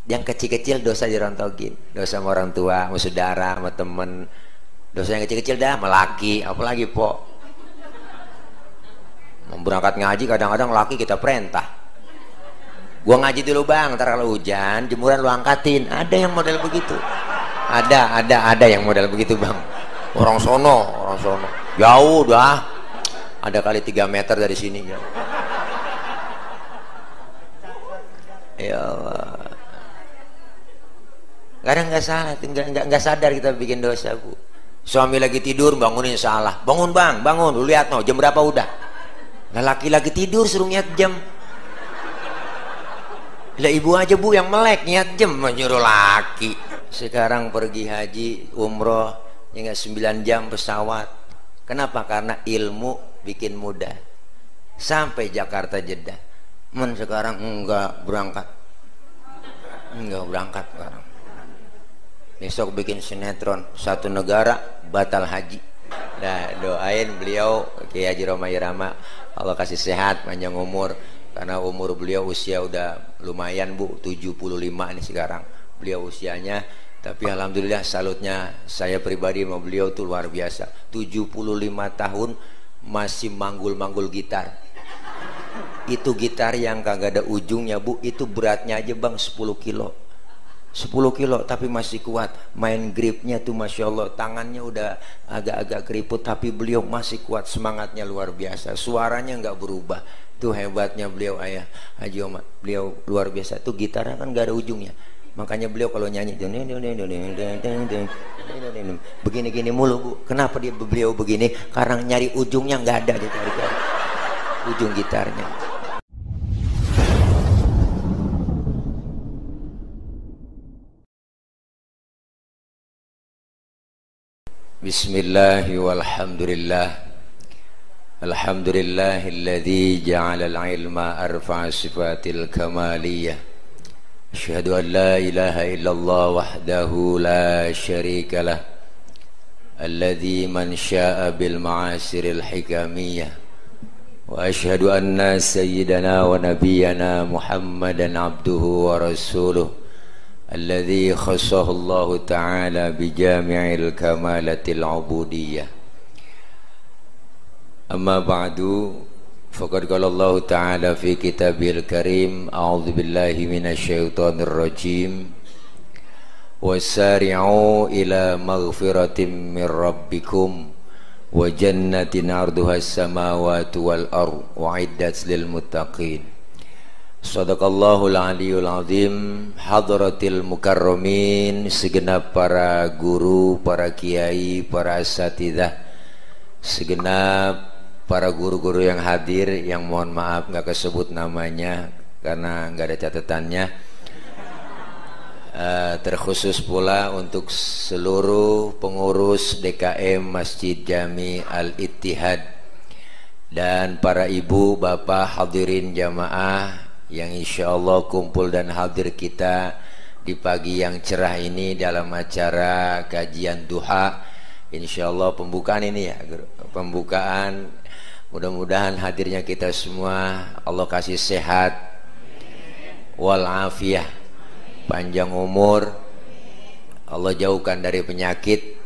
Yang kecil-kecil dosa dirontokin, dosa sama orang tua, sama saudara, sama temen. Dosa yang kecil-kecil dah, sama laki, apalagi po. Mau berangkat ngaji kadang-kadang laki kita perintah. Gua ngaji dulu bang, ntar kalau hujan jemuran lu angkatin. Ada yang model begitu. Ada yang model begitu bang. Orang sono. Jauh dah. Ada kali 3 meter dari sini ya. Ya Allah. Kadang nggak salah, nggak sadar kita bikin dosa bu. Suami lagi tidur bangunin salah. Bangun bang, bangun. Lu lihat no, jam berapa udah? Lah laki-laki tidur suruh niat jam. Lah ibu aja bu yang melek niat jam menyuruh laki. Sekarang pergi haji, umroh, ya nggak 9 jam pesawat. Kenapa? Karena ilmu bikin mudah. Sampai Jakarta Jeddah. Sekarang enggak berangkat sekarang. Besok bikin sinetron, satu negara batal haji. Nah doain beliau Kiai Haji Romai Rama, Allah kasih sehat panjang umur, karena umur beliau usia udah lumayan bu, 75 nih sekarang beliau usianya. Tapi alhamdulillah salutnya saya pribadi sama beliau tuh luar biasa. 75 tahun masih manggul-manggul gitar. Itu gitar yang kagak ada ujungnya bu, itu beratnya aja bang 10 kilo 10 kilo tapi masih kuat. Main gripnya tuh Masya Allah, tangannya udah agak-agak keriput tapi beliau masih kuat, semangatnya luar biasa, suaranya nggak berubah. Tuh hebatnya beliau ayah Haji Omar, beliau luar biasa. Tuh gitarnya kan nggak ada ujungnya, makanya beliau kalau nyanyi begini-gini mulu bu. Kenapa beliau begini? Karena nyari ujungnya nggak ada, dicari ujung gitarnya. Bismillahi walhamdulillah. Alhamdulillahilladzi ja'alal ilma arfa'a sifatil kamaliyah. Asyhadu an la ilaha illallah wahdahu la syarika lah. Alladzi man syaa bil ma'asiril hikamiyah. Wa asyhadu anna sayyidana wa nabiyyana Muhammadan abduhu wa rasuluh. Alladzi khassahu Allah Ta'ala bijami'il kamalatil ubudiyah. Amma ba'du, faqad qala Allah Ta'ala fi kitabil karim, a'udzu billahi minasyaitonir rajim. Wasari'u ila maghfiratin min rabbikum wa jannatin 'arduhas samawati wal ardh u'iddat lil muttaqin. Sadaqallahul aliyul azim. Hadratil mukarramin, segenap para guru, para kiai, para asatidzah, segenap para guru-guru yang hadir, yang mohon maaf nggak kesebut namanya karena nggak ada catatannya. Terkhusus pula untuk seluruh pengurus DKM Masjid Jami Al-Ittihad dan para ibu, bapak, hadirin jamaah yang insya Allah kumpul dan hadir kita di pagi yang cerah ini dalam acara kajian duha. Insya Allah pembukaan ini ya, pembukaan, mudah-mudahan hadirnya kita semua Allah kasih sehat wal afiyah, panjang umur, Allah jauhkan dari penyakit,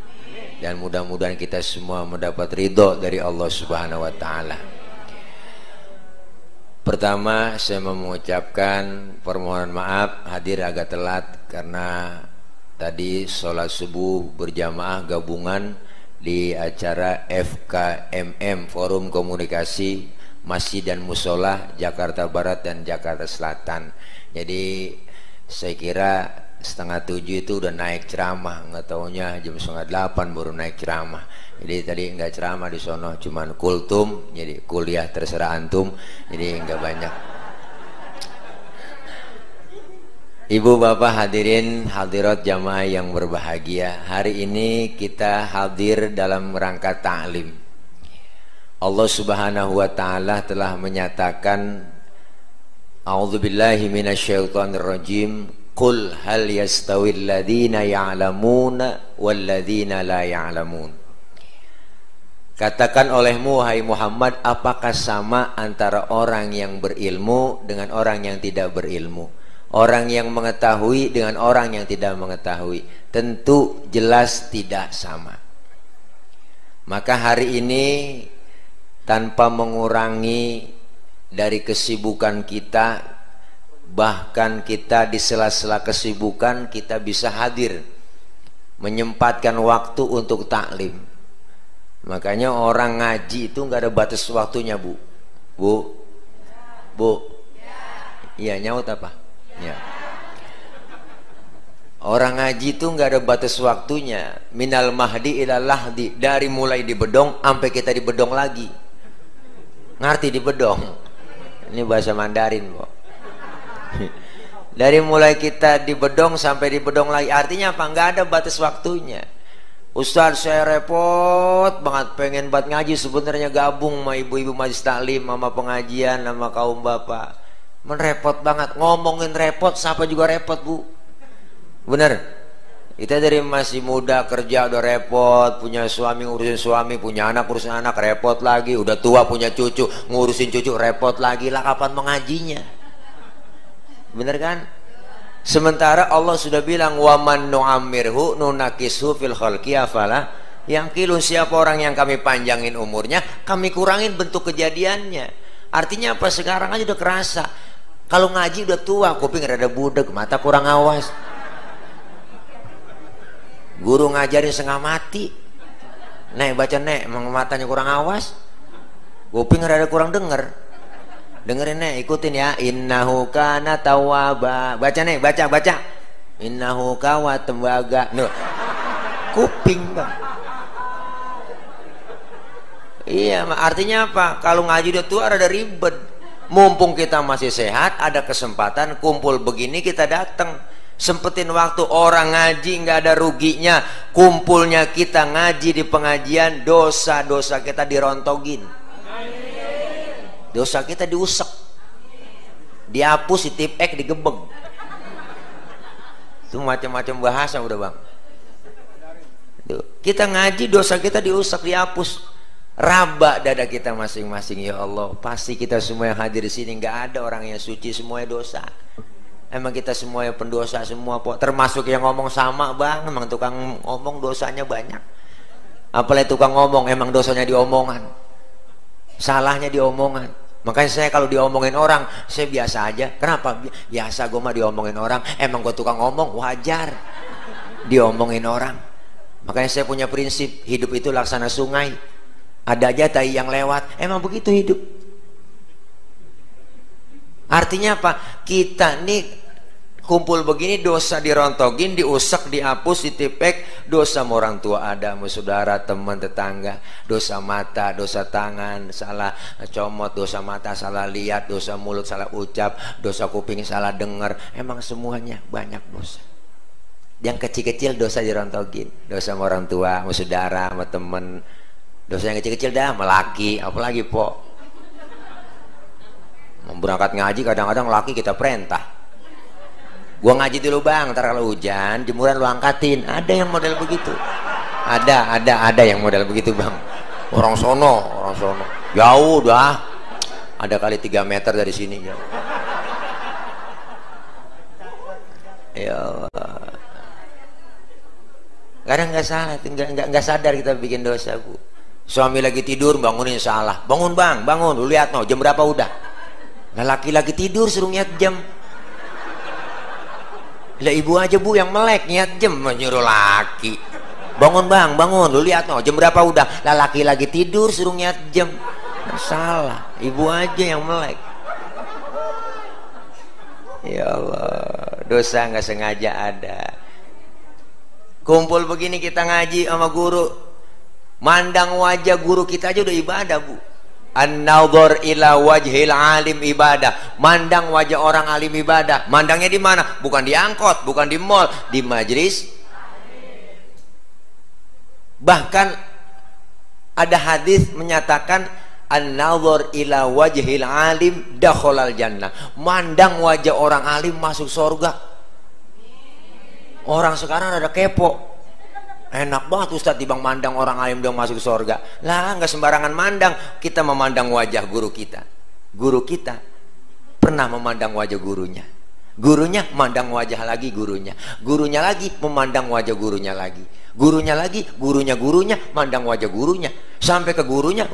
dan mudah-mudahan kita semua mendapat ridho dari Allah Subhanahu wa Ta'ala. Pertama saya mau mengucapkan permohonan maaf hadir agak telat karena tadi sholat subuh berjamaah gabungan di acara FKMM, Forum Komunikasi Masjid dan Musola Jakarta Barat dan Jakarta Selatan. Jadi saya kira 6:30 itu udah naik ceramah, nggak taunya jam 7:30 baru naik ceramah. Jadi tadi nggak ceramah di sono, cuman kultum, jadi kuliah terserah antum, jadi nggak banyak. Ibu bapak hadirin hadirat jamaah yang berbahagia, hari ini kita hadir dalam rangka ta'lim. Allah Subhanahu wa Ta'ala telah menyatakan, a'udzubillahi minasyaitonirrajim, qul hal yastawil ladzina ya'lamuna wal ladzina la ya'lamun. Katakan olehmu wahai Muhammad, apakah sama antara orang yang berilmu dengan orang yang tidak berilmu? orang yang mengetahui dengan orang yang tidak mengetahui tentu jelas tidak sama. Maka hari ini tanpa mengurangi dari kesibukan kita, bahkan kita di sela-sela kesibukan kita bisa hadir menyempatkan waktu untuk taklim. Makanya orang ngaji itu nggak ada batas waktunya, Bu. Iya, nyaut apa? Ya. Orang ngaji itu nggak ada batas waktunya. Minal mahdi ilal lahdi, dari mulai di bedong sampai kita di bedong lagi. Ngerti di bedong? Ini bahasa Mandarin, kok. Dari mulai kita di bedong sampai di bedong lagi. Artinya apa? Nggak ada batas waktunya. Ustaz, saya repot banget pengen buat ngaji, sebenarnya gabung sama ibu-ibu majlis taklim, sama pengajian, sama kaum bapak. Menrepot banget, ngomongin repot, siapa juga repot, Bu. Bener. Kita dari masih muda kerja udah repot, punya suami ngurusin suami, punya anak ngurusin anak, repot lagi. Udah tua punya cucu, ngurusin cucu, repot lagi. Lah kapan mengajinya? Bener kan? Sementara Allah sudah bilang waman nu'ammirhu nunakishu fil khalqi afala yangqilun, siapa orang yang kami panjangin umurnya, kami kurangin bentuk kejadiannya. Artinya apa? Sekarang aja udah kerasa. Kalau ngaji udah tua, kuping rada budek, mata kurang awas. Guru ngajarin setengah mati. Nek baca nek, emang matanya kurang awas. Kuping rada kurang denger. Dengerin nih, ikutin ya. Innahu kana tawwaba. Baca nih, baca. Innahu kawa tembaga. Nuh. Kuping, Bang. Iya, artinya apa? Kalau ngaji udah tua ada ribet. Mumpung kita masih sehat, ada kesempatan kumpul begini kita datang. Sempetin waktu. Orang ngaji nggak ada ruginya. Kumpulnya kita ngaji di pengajian, dosa-dosa kita dirontogin. Dosa kita diusek, dihapus, ditipek, digebeg. Itu macam-macam bahasa udah, Bang. Tuh. Kita ngaji, dosa kita diusek, dihapus. Raba dada kita masing-masing. Ya Allah, pasti kita semua yang hadir di sini nggak ada orang yang suci, semuanya dosa. Emang kita semuanya pendosa semua, termasuk yang ngomong sama, Bang. Emang tukang ngomong dosanya banyak. Apalagi tukang ngomong, emang dosanya di omongan, salahnya di omongan. Makanya saya kalau diomongin orang, saya biasa aja. Kenapa? Biasa gue mah diomongin orang. Emang gue tukang ngomong, wajar diomongin orang. Makanya saya punya prinsip, hidup itu laksana sungai. Ada aja tai yang lewat. Emang begitu hidup. Artinya apa? Kita nih kumpul begini, dosa dirontogin, diusek, dihapus, ditipek. Dosa sama orang tua ada, sama saudara, teman, tetangga. Dosa mata, dosa tangan, salah comot, dosa mata, salah lihat, dosa mulut, salah ucap, dosa kuping, salah dengar. Emang semuanya banyak dosa. Yang kecil-kecil dosa dirontogin. Dosa sama orang tua, sama saudara, sama teman. Dosa yang kecil-kecil dah, sama laki, apalagi po. Mau berangkat ngaji kadang-kadang laki kita perintah. Gua ngaji dulu, Bang, ntar kalau hujan jemuran lu angkatin. Ada yang model begitu. Ada yang model begitu, Bang. Orang sono. Jauh dah. Ada kali 3 meter dari sini ya. Ya Allah. Kadang nggak salah, nggak sadar kita bikin dosa, Bu. Suami lagi tidur bangunin salah. Bangun, Bang, bangun. Lu lihat no, jam berapa udah? Nah, laki-laki tidur suruh ngiat jam. Lah ibu aja, Bu, yang melek niat jam menyuruh laki. Bangun, Bang, bangun. Lu lihat no, jam berapa udah? Lah laki lagi tidur suruh niat jam. Salah, ibu aja yang melek. Ya Allah, dosa nggak sengaja ada. Kumpul begini kita ngaji sama guru, mandang wajah guru kita aja udah ibadah, Bu. An-nadhar ila wajhil alim ibadah. Mandang wajah orang alim ibadah. Mandangnya di mana? Bukan di angkot, bukan di mall, di majlis. Bahkan ada hadis menyatakan an-nadhar ila wajhil alim dakhalal jannah. Mandang wajah orang alim masuk surga. Orang sekarang ada kepo. Enak banget Ustadz dibang mandang orang alim dong masuk surga. Lah nggak sembarangan mandang. Kita memandang wajah guru kita. Guru kita pernah memandang wajah gurunya. Gurunya mandang wajah lagi gurunya. Gurunya lagi memandang wajah gurunya lagi. Gurunya lagi, gurunya mandang wajah gurunya. Sampai ke gurunya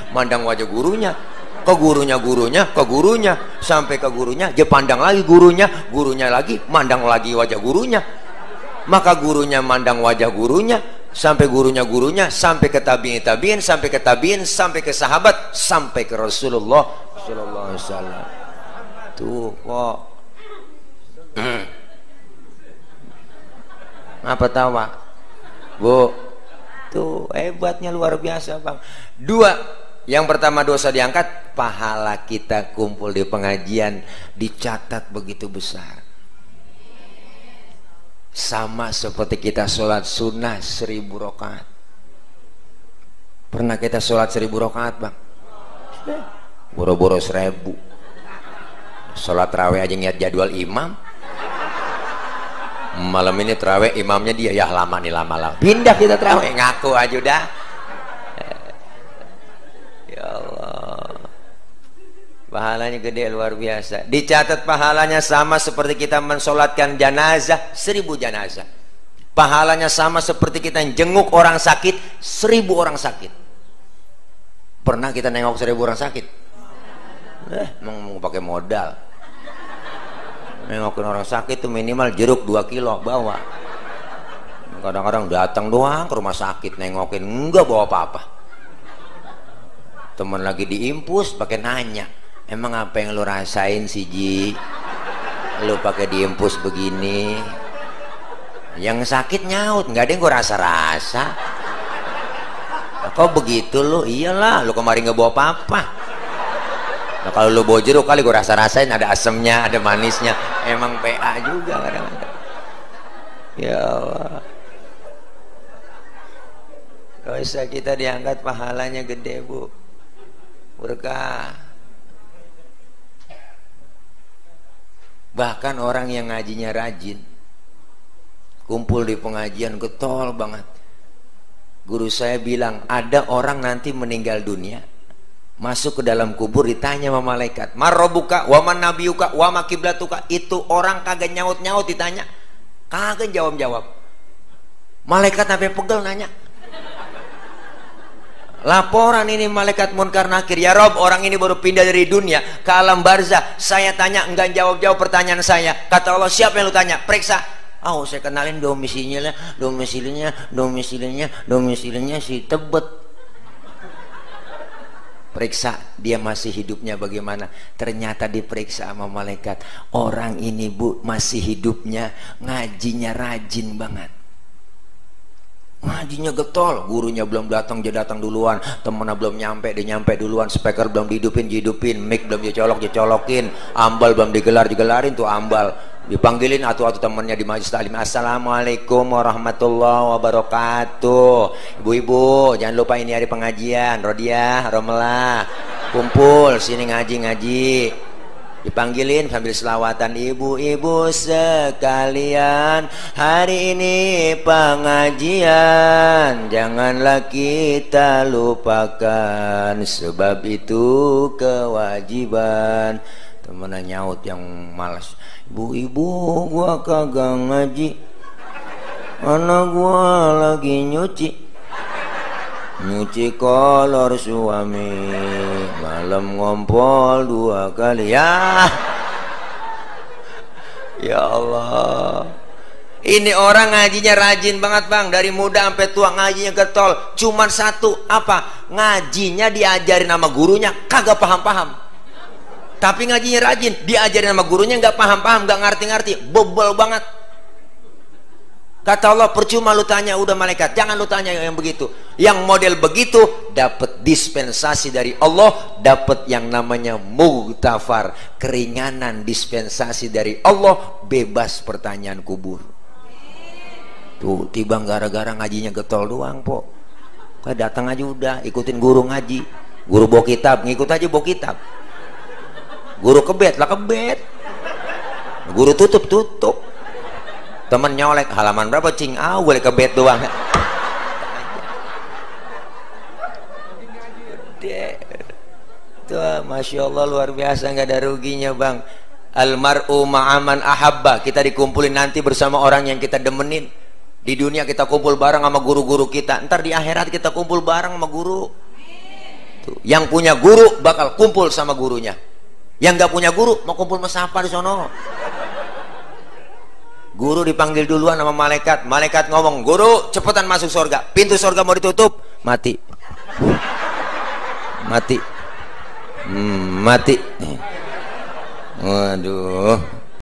mandang wajah gurunya. Ke gurunya, sampai ke gurunya, dia pandang lagi gurunya lagi, mandang lagi wajah gurunya. Maka gurunya mandang wajah gurunya, sampai gurunya, sampai ke tabiin, sampai ke tabiin, sampai ke sahabat, sampai ke Rasulullah sallallahu alaihi wasallam. Tuh kok. Apa tawa? Bu, tuh hebatnya luar biasa, Bang. Dua, yang pertama dosa diangkat, pahala kita kumpul di pengajian dicatat begitu besar. Sama seperti kita sholat sunnah 1000 rakaat. Pernah kita sholat 1000 rakaat, Bang? Boro-boro 1000. Sholat raweh aja ngeliat jadwal imam. Malam ini terawih imamnya dia, ya lama nih, lama pindah kita terawih, ngaku aja udah. Ya Allah, pahalanya gede luar biasa. Dicatat pahalanya sama seperti kita mensolatkan jenazah 1000 jenazah. Pahalanya sama seperti kita jenguk orang sakit 1000 orang sakit. Pernah kita nengok 1000 orang sakit? Mau pakai modal. Nengokin orang sakit tuh minimal jeruk 2 kilo bawa. Kadang-kadang datang doang ke rumah sakit nengokin, enggak bawa apa-apa. Temen lagi diimpus pakai nanya, emang apa yang lu rasain sih Ji? Lu pakai diimpus begini. Yang sakit nyaut, nggak ada yang gua rasa-rasa. Kok begitu lu? Iyalah, lu kemarin nggak bawa apa-apa. Nah, kalau lu bawa jeruk kali gue rasa-rasain, ada asemnya, ada manisnya. Emang PA juga kadang-kadang. Ya Allah. Dosa kita diangkat pahalanya gede, Bu. Berkah. Bahkan orang yang ngajinya rajin, kumpul di pengajian getol banget. Guru saya bilang, ada orang nanti meninggal dunia, masuk ke dalam kubur, ditanya sama malaikat, marrobuka, waman nabiyuka, wama kiblatuka. Itu orang kagak nyaut-nyaut ditanya, kagak jawab-jawab. Malaikat sampai pegel nanya. Laporan ini malaikat munkar nakir, ya Rob, orang ini baru pindah dari dunia ke alam barzah. Saya tanya, enggak jawab-jawab pertanyaan saya. Kata Allah, siapa yang lu tanya? Periksa. Oh, saya kenalin domisilinya si Tebet. Periksa dia masih hidupnya bagaimana. Ternyata diperiksa sama malaikat, orang ini Bu masih hidupnya, ngajinya rajin banget, ngajinya getol. Gurunya belum datang, dia datang duluan. Temennya belum nyampe, dia nyampe duluan. Speaker belum dihidupin, mic belum dicolokin, ambal belum digelarin tuh ambal. Dipanggilin atu-atu temennya di majelis taklim, assalamualaikum warahmatullahi wabarakatuh. Ibu-ibu jangan lupa ini hari pengajian, Rodiah, Romelah, kumpul sini ngaji. Dipanggilin sambil selawatan, ibu-ibu sekalian, hari ini pengajian, janganlah kita lupakan, sebab itu kewajiban. Temennya nyaut yang malas, ibu-ibu gua kagak ngaji, anak gua lagi nyuci kolor suami, malam ngompol 2 kali. Ya Allah, ini orang ngajinya rajin banget, Bang. Dari muda sampai tua ngajinya getol. Cuman satu, apa? Ngajinya diajarin sama gurunya kagak paham-paham. Tapi ngajinya rajin, diajarin sama gurunya nggak paham-paham, nggak ngerti-ngerti, bebel banget. Kata Allah, percuma lu tanya, udah malaikat, jangan lu tanya yang begitu. Yang model begitu dapat dispensasi dari Allah, dapat yang namanya mughfar, keringanan dispensasi dari Allah, bebas pertanyaan kubur. Tuh, tiba gara-gara ngajinya getol doang, po. Kayak datang aja udah, ikutin guru ngaji. Guru bawa kitab, ngikut aja bawa kitab. Guru kebet lah kebet, guru tutup. Temen nyolek, halaman berapa cing? Ah, boleh kebet doang. Tuh, masya Allah luar biasa, nggak ada ruginya, Bang. Almar'u ma'aman ahabba. Kita dikumpulin nanti bersama orang yang kita demenin. Di dunia kita kumpul bareng sama guru-guru kita, ntar di akhirat kita kumpul bareng sama guru. Tuh. Yang punya guru bakal kumpul sama gurunya. Yang gak punya guru mau kumpul sama siapa di sono? Guru dipanggil duluan sama malaikat. Malaikat ngomong, guru cepetan masuk surga. Pintu surga mau ditutup, mati. Mati. Mati. Waduh.